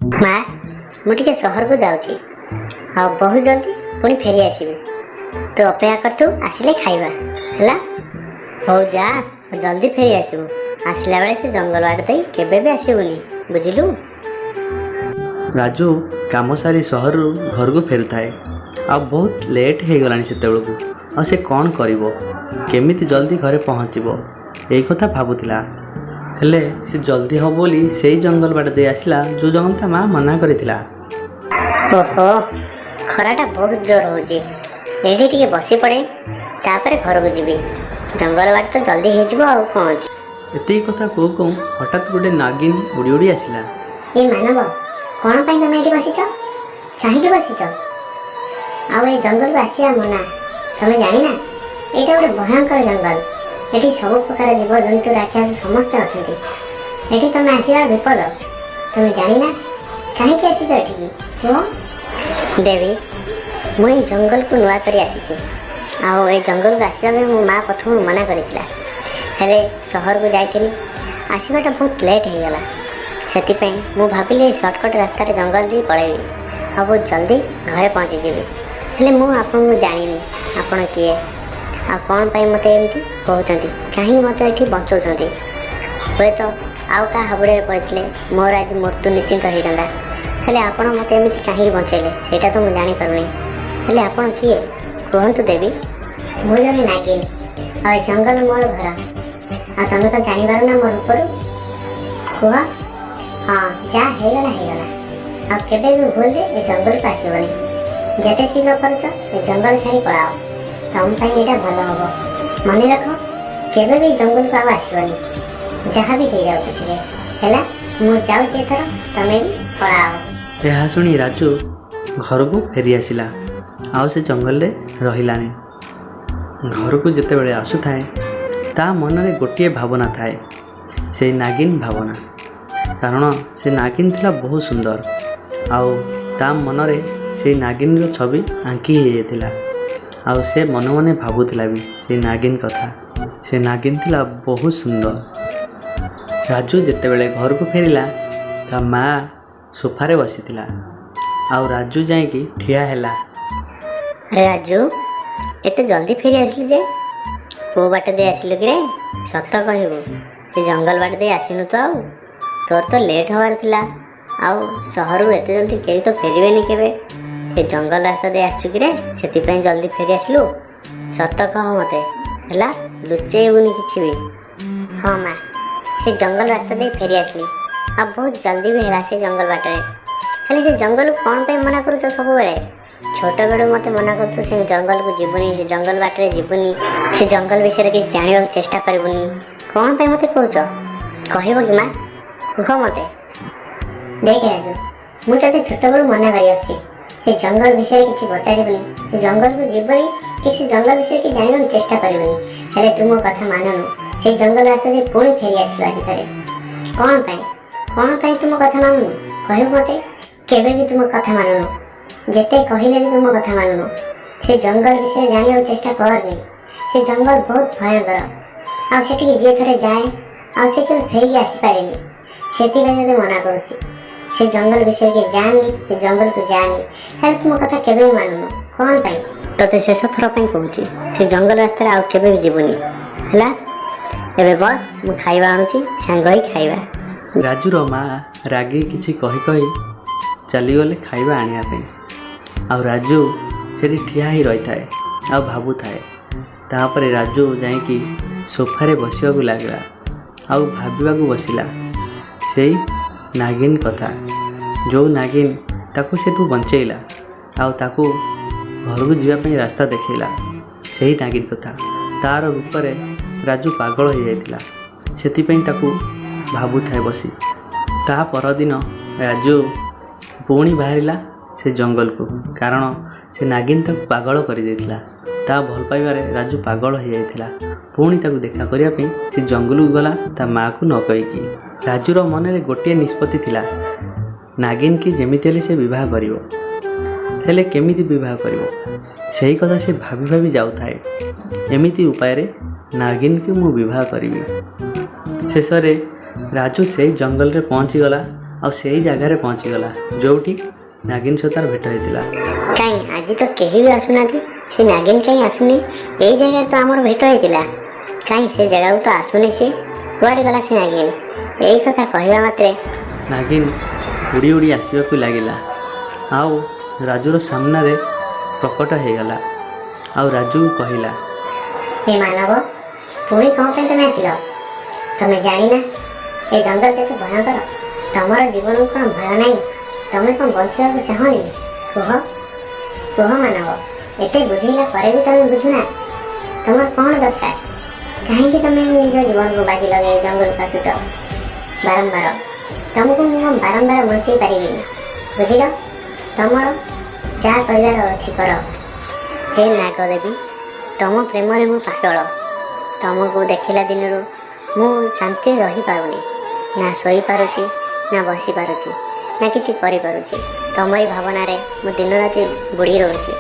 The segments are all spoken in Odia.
ମା, ମୁଁ ଟିକେ ସହରକୁ ଯାଉଛି ଆଉ ବହୁତ ଜଲ୍ଦି ପୁଣି ଫେରି ଆସିବି। ତୁ ଅପେକ୍ଷା କରିଥିବୁ, ଆସିଲେ ଖାଇବା, ହେଲା? ହଉ ଯା, ଜଲ୍ଦି ଫେରି ଆସିବୁ। ଆସିଲା ବେଳେ ସେ ଜଙ୍ଗଲ ବାଟ ଦେଇ କେବେ ବି ଆସିବୁନି, ବୁଝିଲୁ? ରାଜୁ କାମ ସାରି ସହରରୁ ଘରକୁ ଫେରୁଥାଏ ଆଉ ବହୁତ ଲେଟ୍ ହେଇଗଲାଣି ସେତେବେଳକୁ। ଆଉ ସେ କ'ଣ କରିବ, କେମିତି ଜଲ୍ଦି ଘରେ ପହଞ୍ଚିବ, ଏଇ କଥା ଭାବୁଥିଲା। ହେଲେ ସେ ଜଲ୍ଦି ହେବ ବୋଲି ସେଇ ଜଙ୍ଗଲ ବାଟ ଦେଇ ଆସିଲା, ଯେଉଁ ଜଙ୍ଗଲ ତା ମା ମନା କରିଥିଲା। ଓହୋ, ଖରାଟା ବହୁତ ଜୋର ହେଉଛି। ଏଇଠି ଟିକେ ବସି ପଡ଼େ, ତାପରେ ଘରକୁ ଯିବି। ଜଙ୍ଗଲ ବାଟ ତ ଜଲ୍ଦି ହେଇଯିବ, ଆଉ କ'ଣ ଅଛି? ଏତିକି କଥା କହୁ କହୁ ହଠାତ୍ ଗୋଟେ ନାଗିନ ଉଡ଼ି ଉଡ଼ି ଆସିଲା। ଏ ମାନବ, କ'ଣ ପାଇଁ ତମେ ଏଠି ବସିଛ? କାହିଁକି ବସିଛ? ଆଉ ଏ ଜଙ୍ଗଲକୁ ଆସିବା ମନା, ତମେ ଜାଣିନା? ଏଇଟା ଗୋଟେ ଭୟଙ୍କର ଜଙ୍ଗଲ। ଏଠି ସବୁ ପ୍ରକାର ଜୀବଜନ୍ତୁ, ରାକ୍ଷସ ସମସ୍ତେ ଅଛନ୍ତି। ଏଠି ତମେ ଆସିବା ବିପଦ, ତମେ ଜାଣିନା? କାହିଁକି ଆସିଛ ଏଠିକି, କୁହ? ଦେବୀ, ମୁଁ ଏଇ ଜଙ୍ଗଲକୁ ନୂଆ କରି ଆସିଛି ଆଉ ଏ ଜଙ୍ଗଲକୁ ଆସିବା ପାଇଁ ମୋ ମା ପ୍ରଥମରୁ ମନା କରିଥିଲା। ହେଲେ ସହରକୁ ଯାଇଥିଲି, ଆସିବାଟା ବହୁତ ଲେଟ୍ ହେଇଗଲା। ସେଥିପାଇଁ ମୁଁ ଭାବିଲି ଏଇ ସର୍ଟକଟ୍ ରାସ୍ତାରେ ଜଙ୍ଗଲ ଦେଇ ପଳେଇବି ଆଉ ବହୁତ ଜଲ୍ଦି ଘରେ ପହଞ୍ଚିଯିବି। ହେଲେ ମୁଁ ଆପଣଙ୍କୁ ଜାଣିନି, ଆପଣ କିଏ ଆଉ କ'ଣ ପାଇଁ ମୋତେ ଏମିତି କହୁଛନ୍ତି? କାହିଁକି ମୋତେ ଏଠି ବଞ୍ଚଉଛନ୍ତି? ହୁଏତ ଆଉ କାହା ହାବୁଡ଼ରେ ପଡ଼ିଥିଲେ ମୋର ଆଜି ମୃତ୍ୟୁ ନିଶ୍ଚିନ୍ତ ହେଇଥାନ୍ତା। ହେଲେ ଆପଣ ମୋତେ ଏମିତି କାହିଁକି ବଞ୍ଚେଇଲେ, ସେଇଟା ତ ମୁଁ ଜାଣିପାରୁନି। ହେଲେ ଆପଣ କିଏ, କୁହନ୍ତୁ ଦେବୀ? ମୁଁ ଜଣେ ନାଗିନ ଆଉ ଏ ଜଙ୍ଗଲ ମୋର ଘର। ଆଉ ତମେ ତ ଜାଣିପାରୁନା ମୋ ରୂପରୁ? କୁହ। ହଁ, ଯାହା ହେଇଗଲା ହେଇଗଲା। ଆଉ କେବେ ବି ଭୁଲରେ ଏ ଜଙ୍ଗଲକୁ ଆସିବନି। ଯେତେ ଶୀଘ୍ର ପାରୁଛ ଏ ଜଙ୍ଗଲ ଛାଡ଼ି ପଳାଅ, ତମ ପାଇଁ ଏଇଟା ଭଲ ହବ। ମନେ ରଖ, କେବେ ବି ଜଙ୍ଗଲକୁ ଆଉ ଆସିବନି, ଯାହା ବି ହେଇଯାଉ ପଛକେ। ହେଲା, ମୁଁ ଯାଉଛି ଏଥର, ତମେ ବି ପଳାଅ। ଏହା ଶୁଣି ରାଜୁ ଘରକୁ ଫେରି ଆସିଲା ଆଉ ସେ ଜଙ୍ଗଲରେ ରହିଲାନି। ଘରକୁ ଯେତେବେଳେ ଆସୁଥାଏ, ତା ମନରେ ଗୋଟିଏ ଭାବନା ଥାଏ, ସେଇ ନାଗିନ ଭାବନା। କାରଣ ସେ ନାଗିନ ଥିଲା ବହୁତ ସୁନ୍ଦର ଆଉ ତା ମନରେ ସେଇ ନାଗିନର ଛବି ଆଙ୍କି ହେଇଯାଇଥିଲା। ଆଉ ସେ ମନେ ମନେ ଭାବୁଥିଲା ବି ସେଇ ନାଗିନ କଥା। ସେ ନାଗିନ ଥିଲା ବହୁତ ସୁନ୍ଦର। ରାଜୁ ଯେତେବେଳେ ଘରକୁ ଫେରିଲା, ତା ମା ସୋଫାରେ ବସିଥିଲା ଆଉ ରାଜୁ ଯାଇକି ଠିଆ ହେଲା। ଆରେ ରାଜୁ, ଏତେ ଜଲ୍ଦି ଫେରି ଆସିଲୁ ଯେ? କେଉଁ ବାଟ ଦେଇ ଆସିଲୁ କିରେ? ସତ କହିବୁ, ସେ ଜଙ୍ଗଲ ବାଟ ଦେଇ ଆସିନୁ ତ? ଆଉ ତୋର ତ ଲେଟ୍ ହେବାର ଥିଲା ଆଉ ସହରରୁ ଏତେ ଜଲ୍ଦି କେହି ତ ଫେରିବେନି କେବେ। ସେ ଜଙ୍ଗଲ ରାସ୍ତା ଦେଇ ଆସିଛୁ କିରେ? ସେଥିପାଇଁ ଜଲ୍ଦି ଫେରି ଆସିଲୁ? ସତ କହ ମୋତେ, ହେଲା? ଲୁଚେଇବୁନି କିଛି ବି। ହଁ ମା, ସେ ଜଙ୍ଗଲ ରାସ୍ତା ଦେଇ ଫେରି ଆସିଲି ଆଉ ବହୁତ ଜଲ୍ଦି ବି ହେଲା ସେ ଜଙ୍ଗଲ ବାଟରେ। ହେଲେ ସେ ଜଙ୍ଗଲକୁ କ'ଣ ପାଇଁ ମନା କରୁଛ ସବୁବେଳେ? ଛୋଟବେଳୁ ମୋତେ ମନା କରୁଛ, ସେ ଜଙ୍ଗଲକୁ ଯିବୁନି, ସେ ଜଙ୍ଗଲ ବାଟରେ ଯିବୁନି, ସେ ଜଙ୍ଗଲ ବିଷୟରେ କିଛି ଜାଣିବାକୁ ଚେଷ୍ଟା କରିବୁନି। କ'ଣ ପାଇଁ ମୋତେ କହୁଛ, କହିବ କି ମା? କୁହ ମୋତେ। ଦେଖ ରାଜୁ, ମୁଁ ତୋତେ ଛୋଟବେଳୁ ମନା କରି ଆସୁଛି, ସେ ଜଙ୍ଗଲ ବିଷୟରେ କିଛି ପଚାରିବୁନି, ସେ ଜଙ୍ଗଲକୁ ଯିବୁନି କି ସେ ଜଙ୍ଗଲ ବିଷୟରେ କିଛି ଜାଣିବାକୁ ଚେଷ୍ଟା କରିବୁନି। ହେଲେ ତୁ ମୋ କଥା ମାନୁନୁ। ସେଇ ଜଙ୍ଗଲ ରାସ୍ତା ଦେଇ ପୁଣି ଫେରି ଆସିଲୁ ଆଜି ଥରେ। କ'ଣ ପାଇଁ? କ'ଣ ପାଇଁ ତୁ ମୋ କଥା ମାନୁନୁ, କହିବୁ ମୋତେ? କେବେ ବି ତୁ ମୋ କଥା ମାନୁନୁ। ଯେତେ କହିଲେ ବି ତୁ ମୋ କଥା ମାନୁନୁ। ସେ ଜଙ୍ଗଲ ବିଷୟରେ ଜାଣିବାକୁ ଚେଷ୍ଟା କରନି। ସେ ଜଙ୍ଗଲ ବହୁତ ଭୟଙ୍କର ଆଉ ସେଠିକି ଯିଏ ଥରେ ଯାଏ, ଆଉ ସେ କେବେ ଫେରିକି ଆସିପାରେନି। ସେଥିପାଇଁ ତତେ ମନା କରୁଛି, ସେ ଜଙ୍ଗଲ ବିଷୟରେ କିଛି ଜାଣିନି, ସେ ଜଙ୍ଗଲକୁ ଯାଆନି। ହେଲେ ତୁ ମୋ କଥା କେବେ ବି ମାନୁନୁ, କ'ଣ ପାଇଁ? ତୋତେ ଶେଷ ଥର ପାଇଁ କହୁଛି, ସେ ଜଙ୍ଗଲ ରାସ୍ତାରେ ଆଉ କେବେ ବି ଯିବୁନି, ହେଲା? ଏବେ ବସ୍, ମୁଁ ଖାଇବା ଆଣୁଛି, ସାଙ୍ଗ ହେଇ ଖାଇବା। ରାଜୁର ମା ରାଗି କିଛି କହି କହି ଚାଲିଗଲେ ଖାଇବା ଆଣିବା ପାଇଁ। ଆଉ ରାଜୁ ସେଠି ଠିଆ ହେଇ ରହିଥାଏ ଆଉ ଭାବୁଥାଏ। ତାପରେ ରାଜୁ ଯାଇକି ସୋଫାରେ ବସିବାକୁ ଲାଗିଲା ଆଉ ଭାବିବାକୁ ବସିଲା ସେଇ ନାଗିନ କଥା, ଯେଉଁ ନାଗିନ ତାକୁ ସେଠୁ ବଞ୍ଚେଇଲା ଆଉ ତାକୁ ଘରକୁ ଯିବା ପାଇଁ ରାସ୍ତା ଦେଖେଇଲା, ସେଇ ନାଗିନ କଥା। ତାର ରୂପରେ ରାଜୁ ପାଗଳ ହେଇଯାଇଥିଲା, ସେଥିପାଇଁ ତାକୁ ଭାବୁଥାଏ ବସି। ତା ପରଦିନ ରାଜୁ ପୁଣି ବାହାରିଲା ସେ ଜଙ୍ଗଲକୁ, କାରଣ ସେ ନାଗିନ ତାକୁ ପାଗଳ କରିଦେଇଥିଲା। ତା ଭଲ ପାଇବାରେ ରାଜୁ ପାଗଳ ହେଇଯାଇଥିଲା। ପୁଣି ତାକୁ ଦେଖା କରିବା ପାଇଁ ସେ ଜଙ୍ଗଲକୁ ଗଲା ତା ମାଆକୁ ନ କହିକି। ରାଜୁର ମନରେ ଗୋଟିଏ ନିଷ୍ପତ୍ତି ଥିଲା, ନାଗିନକି ଯେମିତି ହେଲେ ସେ ବିବାହ କରିବ। ହେଲେ କେମିତି ବିବାହ କରିବ, ସେଇ କଥା ସେ ଭାବି ଭାବି ଯାଉଥାଏ। ଏମିତି ଉପାୟରେ ନାଗିନକୁ ମୁଁ ବିବାହ କରିବି। ଶେଷରେ ରାଜୁ ସେଇ ଜଙ୍ଗଲରେ ପହଞ୍ଚିଗଲା। ଆଉ ସେଇ ଜାଗାରେ ପହଞ୍ଚିଗଲା ଯେଉଁଠି ନାଗିନ ସହ ତାର ଭେଟ ହେଇଥିଲା। କାଇଁ ଆଜି ତ କେହି ବି ଆସୁନାହାନ୍ତି। ସେ ନାଗିନ କାହିଁ ଆସୁନି? ଏଇ ଜାଗାରେ ତ ଆମର ଭେଟ ହେଇଥିଲା। କାହିଁ ସେ ଜାଗାକୁ ତ ଆସୁନି ସେ? କୁଆଡ଼େ ଗଲା ସେ ନାଗିନ? ଏଇ କଥା କହିବା ମାତ୍ରେ ନାଗିନ ଉଡ଼ି ଉଡ଼ି ଆସିବାକୁ ଲାଗିଲା ଆଉ ରାଜୁର ସାମ୍ନାରେ ପ୍ରକଟ ହେଇଗଲା ଆଉ ରାଜୁକୁ କହିଲା, ହେ ମାନବ, ପୁଣି କ'ଣ ପାଇଁ ତମେ ଆସିଲ? ତମେ ଜାଣିନା ଏ ଜଙ୍ଗଲ କେତେ ଭୟଙ୍କର? ତମର ଜୀବନକୁ କ'ଣ ଭୟ ନାହିଁ? ତମେ କ'ଣ ବଞ୍ଚିବାକୁ ଚାହଁନି? କୁହ, କୁହ ମାନବ। ଏତେ ବୁଝେଇଲା ପରେ ବି ତମେ ବୁଝୁନା? ତମର କ'ଣ ଦରକାର? କାହିଁକି ତମେ ନିଜ ଜୀବନକୁ ବାଜି ଲଗେଇ ଜଙ୍ଗଲକୁ ଆସୁଛ ବାରମ୍ବାର? ତମକୁ ମୁଁ ବାରମ୍ବାର ବଞ୍ଚେଇ ପାରିବିନି, ବୁଝିଲ? ତମର ଯାହା କରିବାର ଅଛି କର। ହେ ନାଗଦେବୀ, ତମ ପ୍ରେମରେ ମୁଁ ପାଗଳ। ତମକୁ ଦେଖିଲା ଦିନରୁ ମୁଁ ଶାନ୍ତିରେ ରହିପାରୁନି। ନା ଶୋଇପାରୁଛି, ନା ବସିପାରୁଛି, ନା କିଛି କରିପାରୁଛି। ତମରି ଭାବନାରେ ମୁଁ ଦିନରାତି ବୁଡ଼ି ରହୁଛି।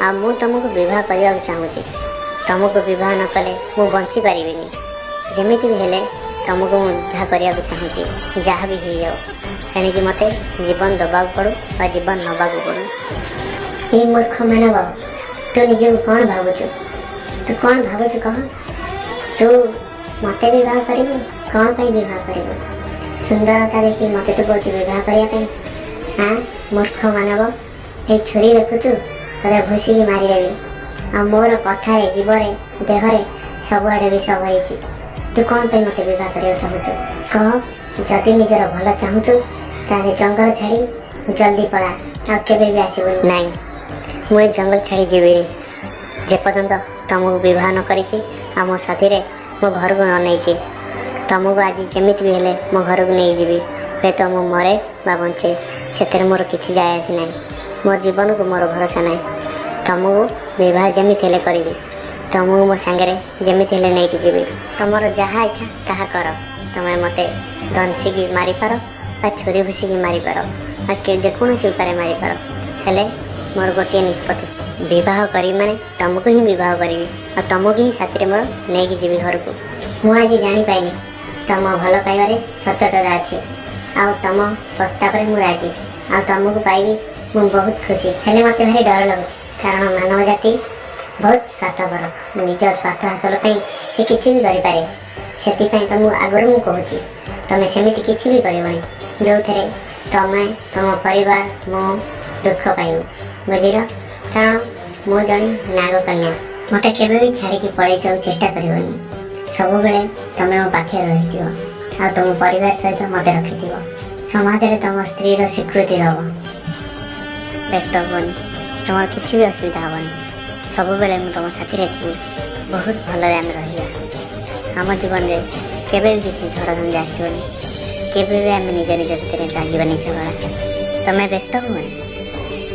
ଆଉ ମୁଁ ତମକୁ ବିବାହ କରିବାକୁ ଚାହୁଁଛି। ତମକୁ ବିବାହ ନ କଲେ ମୁଁ ବଞ୍ଚିପାରିବିନି। ଯେମିତି ବି ହେଲେ ତମକୁ ମୁଁ ବିବାହ କରିବାକୁ ଚାହୁଁଛି, ଯାହା ବି ହେଇଯାଉ। ତେଣିକି ମୋତେ ଜୀବନ ଦେବାକୁ ପଡ଼ୁ ବା ଜୀବନ ନେବାକୁ ପଡ଼ୁ। ଏଇ ମୂର୍ଖ ମାନବ, ତୁ ନିଜକୁ କ'ଣ ଭାବୁଛୁ? ତୁ କ'ଣ ଭାବୁଛୁ କହ? ତୁ ମୋତେ ବିବାହ କରିବୁ? କ'ଣ ପାଇଁ ବିବାହ କରିବୁ? ସୁନ୍ଦରତା ଦେଖି ମୋତେ ତୁ କହୁଛୁ ବିବାହ କରିବା ପାଇଁ? ହାଁ ମୂର୍ଖ ମାନବ, ଏଇ ଛୁରୀ ଦେଖୁଛୁ? ତୋତେ ଭୁସିକି ମାରିଦେବି। ଆଉ ମୋର କଥାରେ, ଜୀବରେ, ଦେହରେ ସବୁଆଡ଼େ ବିଷ ଭରିଛି। ତୁ କ'ଣ ପାଇଁ ମୋତେ ବିବାହ କରିବାକୁ ଚାହୁଁଛୁ କହ? ଯଦି ନିଜର ଭଲ ଚାହୁଁଛୁ, ତାହେଲେ ଜଙ୍ଗଲ ଛାଡ଼ି ଜଲ୍ଦି ପଳା, ଆଉ କେବେ ବି ଆସିବୁନି। ନାଇଁ, ମୁଁ ଏ ଜଙ୍ଗଲ ଛାଡ଼ି ଯିବିନି ଯେପର୍ଯ୍ୟନ୍ତ ତମକୁ ବିବାହ ନ କରିଛି ଆଉ ମୋ ସାଥିରେ ମୋ ଘରକୁ ନ ନେଇଛି। ତମକୁ ଆଜି ଯେମିତି ବି ହେଲେ ମୋ ଘରକୁ ନେଇଯିବି। ହୁଏତ ମୁଁ ମରେ ବା ବଞ୍ଚେ, ସେଥିରେ ମୋର କିଛି ଯାଏ ଆସେ ନାହିଁ। ମୋ ଜୀବନକୁ ମୋର ଭରସା ନାହିଁ। ତମକୁ ବିବାହ ଯେମିତି ହେଲେ କରିବି। ତମକୁ ମୋ ସାଙ୍ଗରେ ଯେମିତି ହେଲେ ନେଇକି ଯିବି। ତମର ଯାହା ଇଚ୍ଛା ତାହା କର। ତମେ ମୋତେ ଦଂଶିକି ମାରିପାର ବା ଛୁରୀ ଭୁସିକି ମାରିପାର ବା ଯେକୌଣସି ଉପାୟରେ ମାରିପାର, ହେଲେ ମୋର ଗୋଟିଏ ନିଷ୍ପତ୍ତି, ବିବାହ କରିବି ମାନେ ତମକୁ ହିଁ ବିବାହ କରିବି ଆଉ ତମକୁ ହିଁ ସାଥିରେ ମୋର ନେଇକି ଯିବି ଘରକୁ। ମୁଁ ଆଜି ଜାଣିପାଇଲି ତମ ଭଲ ପାଇବାରେ ସଚ୍ଚୋଟତା ଅଛି ଆଉ ତମ ପ୍ରସ୍ତାବରେ ମୁଁ ରାଜି। ଆଉ ତମକୁ ପାଇବି ମୁଁ ବହୁତ ଖୁସି। ହେଲେ ମୋତେ ଭାରି ଡର ଲାଗୁଛି, କାରଣ ମାନବ ଜାତି ବହୁତ ସ୍ୱାର୍ଥପର। ନିଜ ସ୍ୱାର୍ଥ ହାସଲ ପାଇଁ ସେ କିଛି ବି କରିପାରେ। ସେଥିପାଇଁ ତମକୁ ଆଗରୁ ମୁଁ କହୁଛି, ତମେ ସେମିତି କିଛି ବି କରିବନି ଯେଉଁଥିରେ ତମେ, ତମ ପରିବାର, ମୁଁ ଦୁଃଖ ପାଇବୁ, ବୁଝିଲ? କାରଣ ମୁଁ ଜଣେ ନାଗକନ୍ୟା। ମୋତେ କେବେ ବି ଛାଡ଼ିକି ପଳେଇଯିବାକୁ ଚେଷ୍ଟା କରିବନି। ସବୁବେଳେ ତମେ ମୋ ପାଖରେ ରହିଥିବ ଆଉ ତମ ପରିବାର ସହିତ ମୋତେ ରଖିଥିବ। ସମାଜରେ ତମ ସ୍ତ୍ରୀର ସ୍ୱୀକୃତି ଦେବ। ବ୍ୟସ୍ତ ହୁଅନି, ତମର କିଛି ବି ଅସୁବିଧା ହେବନି। ସବୁବେଳେ ମୁଁ ତମ ସାଥିରେ ଥିବି। ବହୁତ ଭଲରେ ଆମେ ରହିବା। ଆମ ଜୀବନରେ କେବେ ବି କିଛି ଝଡ଼ ଝଞ୍ଜା ଆସିବନି। କେବେ ବି ଆମେ ନିଜ ନିଜ ଭିତରେ ଲାଗିବନି ଝଗଡ଼ା। ତମେ ବ୍ୟସ୍ତ ହୁଅନି,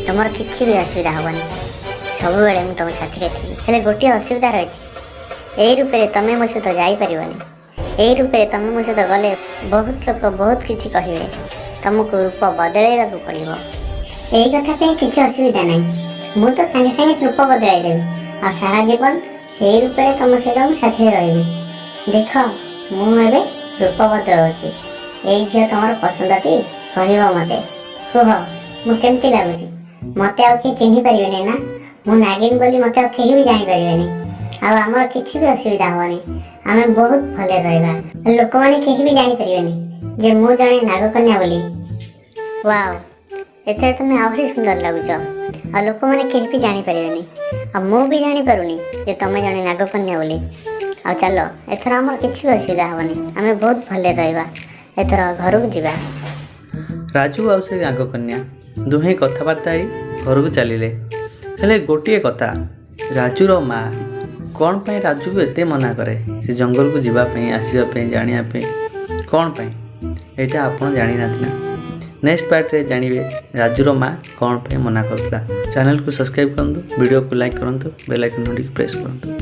ତମର କିଛି ବି ଅସୁବିଧା ହେବନି। ସବୁବେଳେ ମୁଁ ତମ ସାଥିରେ ଥିବି। ହେଲେ ଗୋଟିଏ ଅସୁବିଧା ରହିଛି। ଏଇ ରୂପରେ ତମେ ମୋ ସହିତ ଯାଇପାରିବନି। ଏଇ ରୂପରେ ତମେ ମୋ ସହିତ ଗଲେ ବହୁତ ଲୋକ ବହୁତ କିଛି କହିବେ। ତମକୁ ରୂପ ବଦଳାଇବାକୁ ପଡ଼ିବ। ଏଇ କଥା ପାଇଁ କିଛି ଅସୁବିଧା ନାହିଁ। ମୁଁ ତ ସାଙ୍ଗେ ସାଙ୍ଗେ ରୂପ ବଦଳାଇ ଦେବି ଆଉ ସାରା ଜୀବନ ସେଇ ରୂପରେ ତମ ସହିତ ମୁଁ ସାଥିରେ ରହିବି। ଦେଖ, ମୁଁ ଏବେ ରୂପ ବଦଳାଉଛି। ଏଇ ଝିଅ ତମର ପସନ୍ଦଟି? କହିବ ମୋତେ, କୁହ ମୁଁ କେମିତି ଲାଗୁଛି? ମୋତେ ଆଉ କେହି ଚିହ୍ନି ପାରିବେନି ନା? ମୁଁ ନାଗିନ ବୋଲି ମୋତେ ଆଉ କେହି ବି ଜାଣିପାରିବେନି। ଆଉ ଆମର କିଛି ବି ଅସୁବିଧା ହବନି। ଆମେ ବହୁତ ଭଲରେ ରହିବା। ଲୋକମାନେ କେହି ବି ଜାଣିପାରିବେନି ଯେ ମୁଁ ଜଣେ ନାଗକନ୍ୟା ବୋଲି। ୱାଓ, ଏଥିରେ ତୁମେ ଆହୁରି ସୁନ୍ଦର ଲାଗୁଛ। ଆଉ ଲୋକମାନେ କେହି ବି ଜାଣିପାରିବେନି ଆଉ ମୁଁ ବି ଜାଣିପାରୁନି ଯେ ତମେ ଜଣେ ନାଗକନ୍ୟା ବୋଲି। ଆଉ ଚାଲ, ଏଥର ଆମର କିଛି ବି ଅସୁବିଧା ହେବନି। ଆମେ ବହୁତ ଭଲରେ ରହିବା। ଏଥର ଘରକୁ ଯିବା। ରାଜୁ ଆଉ ସେ ନାଗକନ୍ୟା ଦୁହେଁ କଥାବାର୍ତ୍ତା ହେଇ ଘରକୁ ଚାଲିଲେ। ହେଲେ ଗୋଟିଏ କଥା, ରାଜୁର ମା କ'ଣ ପାଇଁ ରାଜୁକୁ ଏତେ ମନା କରେ ସେ ଜଙ୍ଗଲକୁ ଯିବା ପାଇଁ, ଆସିବା ପାଇଁ, ଜାଣିବା ପାଇଁ? କ'ଣ ପାଇଁ, ଏଇଟା ଆପଣ ଜାଣିନାହାନ୍ତି ନା? ନେକ୍ସଟ ପାର୍ଟରେ ଜାଣିବେ ରାଜୁର ମା କ'ଣ ପାଇଁ ମନା କରୁଥିଲା। ଚ୍ୟାନେଲକୁ ସବସ୍କ୍ରାଇବ୍ କରନ୍ତୁ, ଭିଡ଼ିଓକୁ ଲାଇକ୍ କରନ୍ତୁ, ବେଲ୍ ଆଇକନ୍ଟିକୁ ପ୍ରେସ୍ କରନ୍ତୁ।